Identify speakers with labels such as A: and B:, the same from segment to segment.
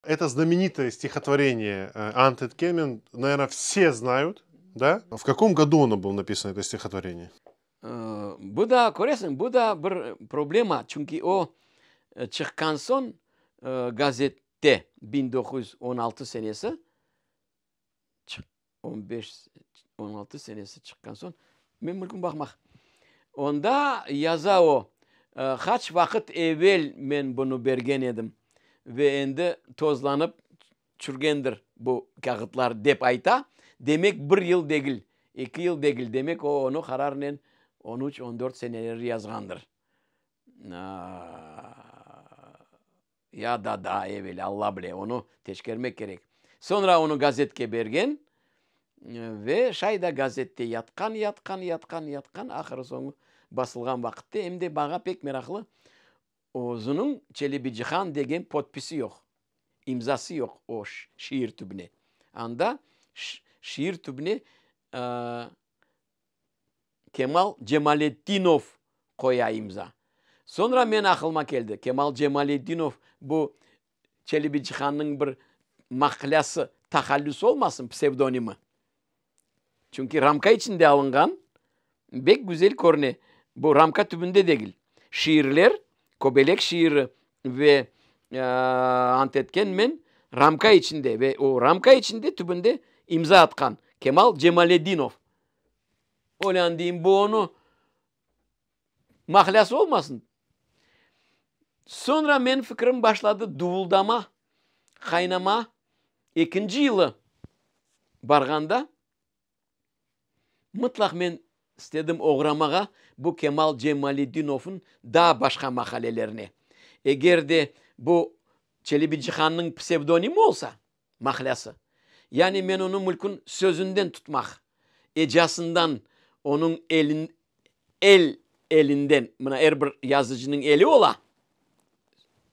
A: Это знаменитое стихотворение Ant Etkenmen, наверное, все знают, да? В каком году оно было написано, это стихотворение?
B: Bu da, köresiñ, bu da bir problema, çünki o çıqqan soñ gazette 1916 senesi, on beş, 16 senesi çıqqan soñ, men mümkün baqmaq, onda yaza o, qaç vaqıt evel men bunı bergen edim ve endi tozlanıp çürgendir bu kâğıtlar, dep ayta, demek, bir yıl degil, 2 yıl degil, demek, o onı qararnen 13, 14 seneleri yazğandır. Ya da daa evel, Alla bile, onı teşkermek kerek. Soñra onı gazetke bergen ve şay da gazette yatqan, yatqan, yatqan, yatqan, ahırı soñu basılğan vaqıtte, em de maña pek meraqlı, özüniñ Çelebicihan degen podpisi yoq, imzası yoq o şiir tübüne. Anda şiir tübüne Kemal Cemaletdinov qoya imza. Soñra men aqılıma keldi, Kemal Cemaletdinov bu Çelebicihannıñ bir maqlâsı, tahallüsi olmasın, psevdonimi? Çünki ramka içinde alınğan, bek güzel körüne. Bu ramka tübünde degil. Şiirler, Kobelek şiiri ve Ant etkenmen ramka içinde ve o ramka içinde tübünde imza atqan Kemal Cemaledinov. Olân deyim, bu onı mahlâsı olmasın. Soñra menim fikrim başladı duvuldama, qaynama. Ekinci yılı barğanda mıtlaq men istedim oğramağa bu Kemal Cemaledinovnıñ daa başqa maqalelerine. Eger de bu Çelebicihannıñ psevdonimi olsa, mahlâsı. Yani men onı mülkün sözünden tutmaq, ecasından, onıñ elin, el elinden, mına er bir yazıcınıñ eli ola,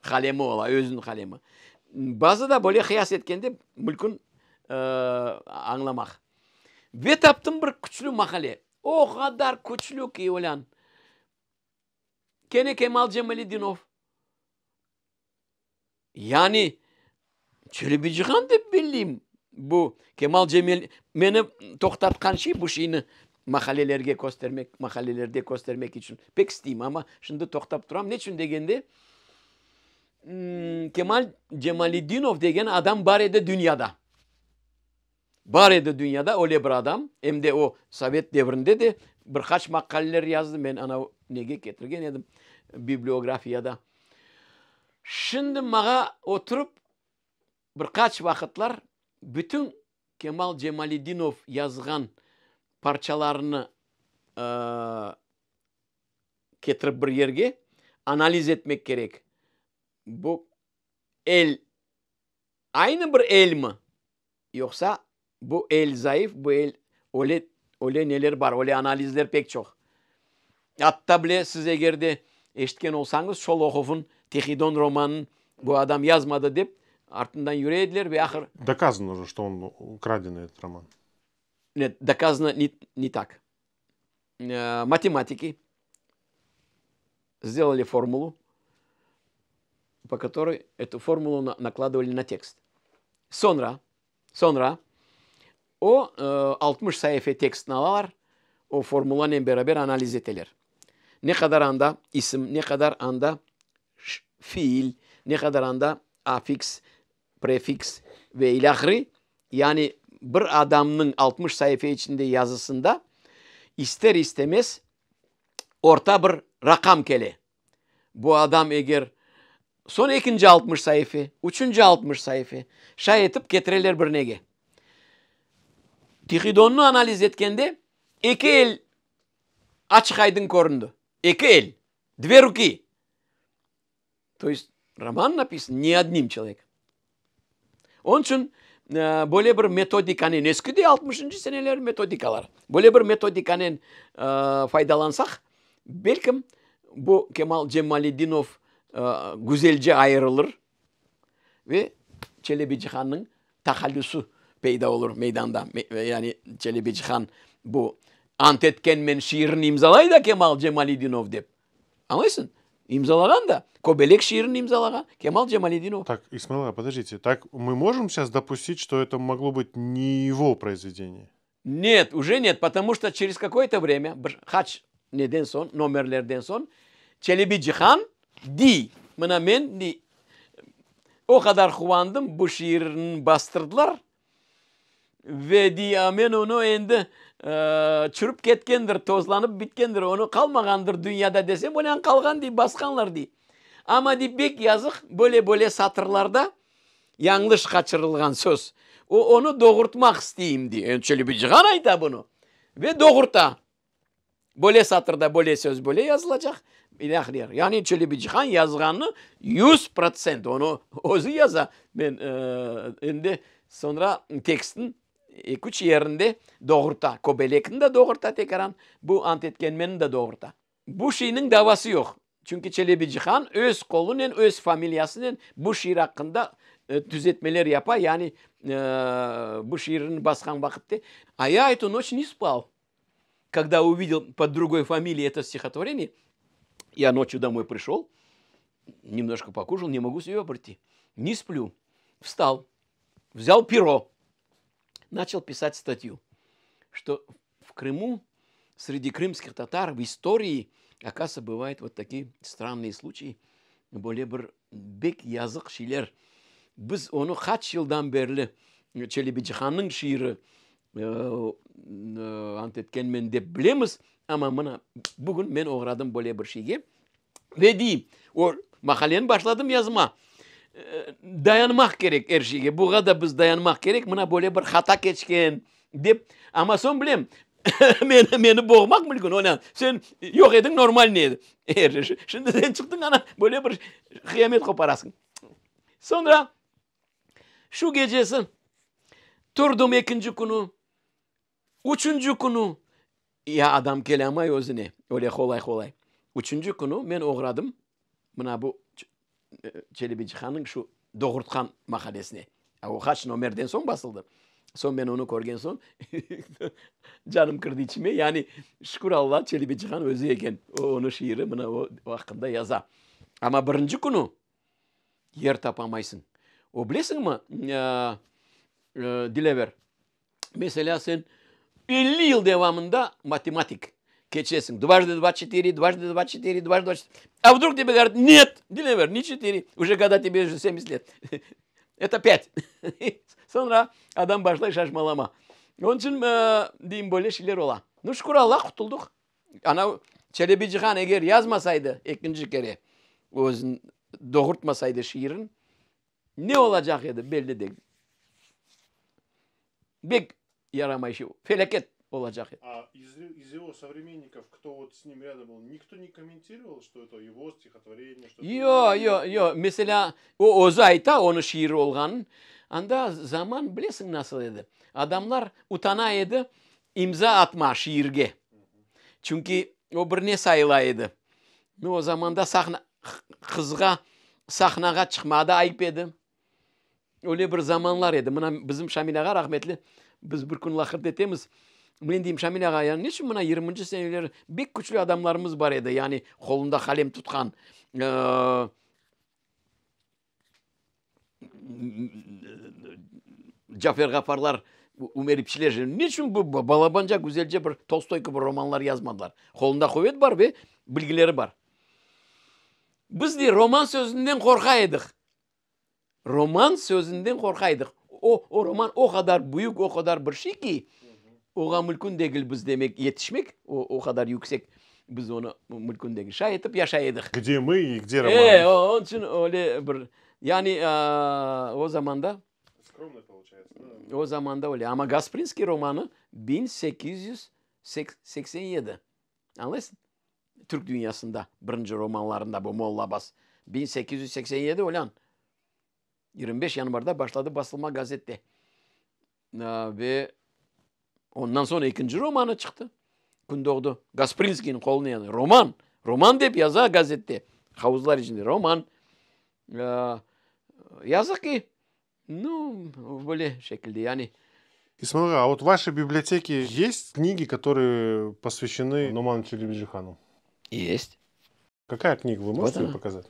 B: qalemi ola, özüniñ qalemi. Bazı da böyle qıyas etkende mülkün añlamaq. Ve taptım bir küçlü maqale. O qadar küçlü ki, olân. Kene Kemal Cemaledinov. Yani, Çelebicihan dep belleyim, bu Kemal Cemil, meni toqtatqan şey bu şeyni mahalelerge köstermek, mahalelerde köstermek içün pek isteyim, amma şimdi toqtap turam. Neçün degende, Kemal Cemaledinov degen adam bar edi dünyada. Bar edi dünyada öyle bir adam, em de o sovet devrinde de bir qaç maqaleler yazdı, men ana nege ketirgen edim, bibliografiyada. Şimdi maña oturıp bir qaç vaqıtlar bütün Kemal Cemaledinov yazğan parçalarını ketirip bir yerge analiz etmek kerek. Bu el Aynı bir elmi? Yoqsa bu el zayıf, bu el öyle, öyle neler bar, öyle analizler pek çoq. Atta bile siz eger de eşitken olsañız, Şolohovnıñ Tihıy Don romanın bu adam yazmadı dep artından yüre ediler ve ahır.
A: Dokazano uje, çto on ukradenıy etot roman.
B: Net, dokazano ne, ne tak. Matematiki сделали formulu, по которой эту formulu nakladывали на tekst. Soñra, soñra o 60 saife tekstni alalar, o formulanen beraber analiz eteler. Ne qadar anda isim, ne qadar anda fiil, ne qadar anda afiks, prefiks ve ilâhri, yani bir adamnıñ 60 saife içinde yazısında ister-istemez orta bir raqam kele. Bu adam eger soñ ekinci 60 saife, üçünci 60 saife, şay etip ketireler bir nege. Tihıy Donnı analiz etkende eki el açıq-aydın köründi. Eki el. Dve ruki. To est, roman napisan ne odnim çelovekom. Onıñ içün böyle bir metodikanen, eski de altmışıncı seneler metodikalar, böyle bir metodikanen faydalansaq, belkim, bu Kemal Cemaledinov güzelce ayırılır ve Çelebicihannıñ tahallüsi peyda olur meydanda. Yani Çelebicihan bu Ant etkenmen şiirini imzalay da Kemal Cemaledinov dep. Añlaysıñ? İmzalağan da, Kobelek şiirini imzalağan Kemal Cemaledinov.
A: Так, Исмаил ağa, подождите, так мы можем сейчас допустить, что это могло быть не его произведение?
B: Нет, уже нет, потому что через какое-то время, bir qaç neden soñ, nomerlerden soñ, Çelebi Cihan dey, mına men, dey, o qadar quvandım, bu şiirini bastırdılar, ve dey, a men onı endi çürüp ketkendir, tozlanıp bitkendir, onı qalmağandır dünyada desem, olân qalğan, dey, basqanlar, dey. Amma, dey, bek yazıq, böyle-böyle satırlarda yañlış qaçırılğan söz. O, onı doğurtmaq isteyim, dey. Endi Çelebi Cihan ayta bunı. Ve doğurta. Böyle satırda böyle söz böyle yazılacaq, ilâhre. Yani Çelebi Cihan yazğanı 100%, onı özü yaza. Men endi soñra tekstniñ eki-üç yerinde doğurta. Kobelekni de doğurta tekaran, bu Ant etkenmenni de doğurta. Bu şeyniñ davası yoq. Çünki Çelebi Cihan öz qolunen, öz familiyasınen bu şiir aqqında tüzetmeler yapa, yani bu şiirini basqan vaqıtte. A ya etu noç ne spal, kogda uvidel pod drugoy familiyey eto stihotvoreniye, ya noçyu domoy prişol, nemnojko pokuşal, ne mogu v sebe priti, ne splü, vstal, vzyal pero, načal pisat statyu, çto v Krımu sredi krımskih tatar v istorii, okazıvayetsa, bıvayut vot takie strannıye sluçayi, böyle bir bek yazıq şeyler. Biz onı qaç yıldan berli Çelebi Cihannıñ şiiri Ant etkenmen dep bilemiz, amma mına bugün men oğradım böyle bir şeyge. Ve deyim, o maqaleni başladım yazma. Dayanmaq kerek er şeyge, buğa da biz dayanmaq kerek, mına böyle bir hata keçken dep. Amma soñ bilem, meni, meni boğmaq mümkün, oña sen yoq ediñ, normalniy edi er şey. Şimdi sen çıqtıñ, ana, böyle bir qıyamet qoparasıñ. Soñra şu gecesi turdım ekinci künü, Üçünci künü, ya adam kelemay özüne, öyle qolay-qolay. Üçünci künü men oğradım mına bu Çelebi Cihannıñ şu doğurtqan maqalesine. A o qaç nomerden soñ basıldı. Soñ men onı körgen soñ, canım kirdi içime, yani şükür Alla, Çelebi Cihan özü eken, o onıñ şiiri mına o aqqında yaza. Amma birinci künü yer tapamaysıñ. O bilesiñmi, Dilâver, Meselâ, sen 50 yıl devamında matematik keçesiñ. Dvajdı dva çetiri, dvajdı dva çetiri, dvajdı dva çetiri. A vdrug tebe govorât, net, Dilâver, ne çetiri, uje kogda tebe uje semdesât let. Eto pât. Soñra adam başlay şaşmalama. Onıñ içün, deyim, böyle şeyler ola. Nu, şükür Alla, qutuldıq. Ana, Çelebi Cihan eger yazmasaydı ekinci kere, özün doğurtmasaydı şiirin, Ne olacaq edi, belli degil. Bek yaramay şey, felâket olacaq edi.
A: A iz ego sovremennikov, kto vot s nim râdom byl, nikto ne kommentiroval, çto eto ego stihotvoreniye, çto eto.
B: Yo, yo, yo. Meselâ, o özü ayta, onıñ şiiri olğanın. Anda zaman, bilesiñ nasıl edi, adamlar utana edi imza atma şiirge. Çünki o bir ne sayıla edi. Nu, o zamanda sahna, qızğa sahnağa çıqmağa da ayıp edi. Öyle bir zamanlar edi. Mına bizim Şamil ağa rahmetli, biz bir kün laqırdı etemiz. Men deyim, Şamil ağa, ya neçün mına yigirminci seneleri bek küçlü adamlarımız bar edi, yani qolunda qalem tutqan, Cafer Ğafarlar, Ümer İpçiler, neçün bu balabanca, güzelce bir Tolstoy kibi romanlar yazmadılar? Qolunda quvet bar ve bilgileri bar. Biz de roman sözünden qorqa edik. Roman sözünden qorqa edik. O, o roman o qadar büyük, o qadar bir şey ki, oğa mülkün degil biz demek yetişmek, o, o qadar yüksek biz onı mülkün degil. Şay etip yaşay edik.
A: Gde mı i gde roman?
B: Onıñ içün öyle bir, yani o zamanda.
A: Skromnıy poluçayetsâ, da?
B: O zamanda öyle. Amma Gasprinskiy romanı 1887. Añlaysıñ? Türk dünyasında birinci romanlarında bu Molla Abbas. 1887 olân. 25 yanvarda başladı basılma gazette. Ve ondan soñ ekinci romanı çıqtı. Kündoğdu. Gasprinskiyniñ qoluna yani. Roman. Roman dep yaza gazette. Havuzlar içinde. Roman. Yazıq ki, nu, böyle şekilde yani.
A: İsmail ağa, a vot v vaşey biblioteke есть книги, которые посвящены Нуману Челебиджихану?
B: Есть.
A: Какая книга? Вы можете ее показать?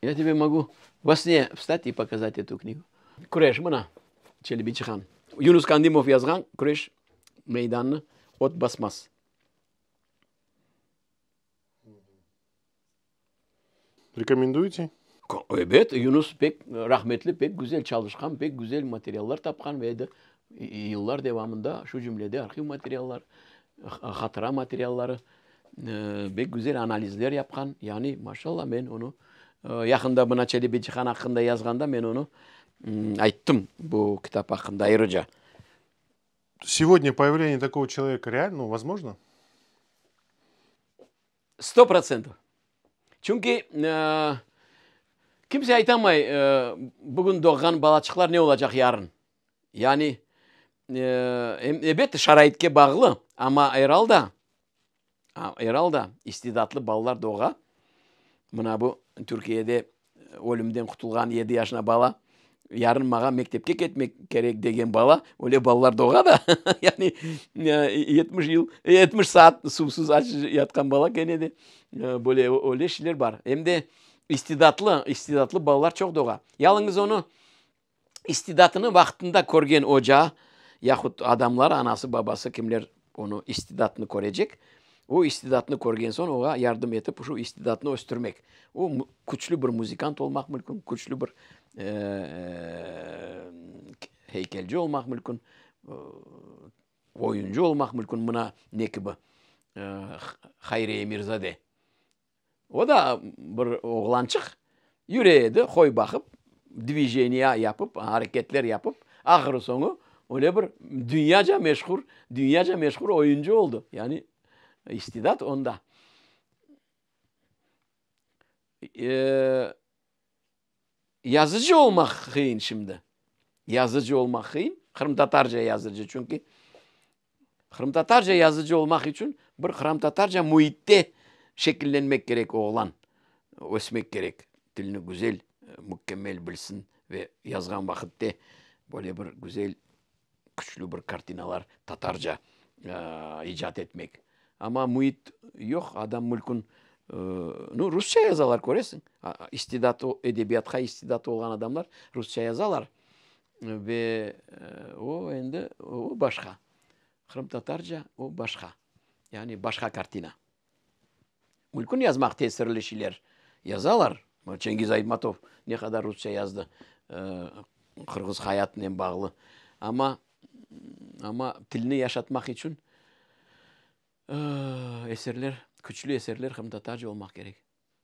B: Я тебе могу во сне встать и показать эту книгу. Küreş, mına, Çelebi Çihan. Yunus Kandimov yazğan Küreş meydanını ot basmaz.
A: Rekomenduyete?
B: Ebet, Yunus pek rahmetli, pek güzel çalışqan, pek güzel materiallar tapqan ve de yıllar devamında, şu cümlede arhiv materiallar, hatıra materialları, pek güzel analizler yapqan. Yani, maşallah, men onı yaqında mına Çelebi Cihan aqqında yazğanda men onı ayttım bu kitap aqqında ayrıca.
A: Сегодня появление такого человека реально, ну, возможно?
B: Sto protsentov. Çünki kimse aytamay, bugün doğğan balaçıqlar ne olacaq yarın. Yani, ebet, şaraitke bağlı, amma er alda, er alda istidatlı balalar doğa. Mına bu Türkiyede ölümden qutulğan yedi yaşına bala, yarın mağa mektepke ketmek kerek degen bala, öyle balalar doğa da, yani 70 yıl, 70 saat suvsuz aç yatqan bala kene de böyle öyle şeyler bar. Em de istidatlı, istidatlı balalar çoq doğa. Yalıñız onı istidatını vaqtında körgen oca, yahut adamlar, anası, babası, kimler onı istidatını körecek, o istidatını körgen soñ oğa yardım etip, şu istidatını östürmek. O küçlü bir muzikant olmaq mümkün, küçlü bir heykelci olmaq mümkün, oyuncı olmaq mümkün, mına ne kibi Hayri Emirzade. O da bir oğlançıq, yüre edi, qoy baqıp, dvijeniya yapıp, areketler yapıp, ahırı soñu öyle bir dünyaca meşhur, dünyaca meşhur oyuncı oldı. Yani istidat onda. Yazıcı olmaq qıyın şimdi. Yazıcı olmaq qıyın, qırımtatarca yazıcı, çünki qırımtatarca yazıcı olmaq içün bir qıramtatarca müitte şekillenmek kerek oğlan, ösmek kerek, tilni güzel, mükemmel bilsin ve yazğan vaqıtte böyle bir güzel küçlü bir kartinalar tatarca icat etmek. Amma müit yoq, adam mülkün, nu, rusça yazalar, köresiñ, istidatı, edebiyatqa istidatı olğan adamlar rusça yazalar ve o endi, o başqa, qırımtatarca o başqa, yani başqa kartina. Mülkün yazmaq tesirli şeyler yazalar. Çengiz Aytmatov ne qadar rusça yazdı, qırğız hayatınen bağlı. Amma, amma tilni yaşatmaq içün eserler, küçlü eserler qırımtatarca olmaq kerek.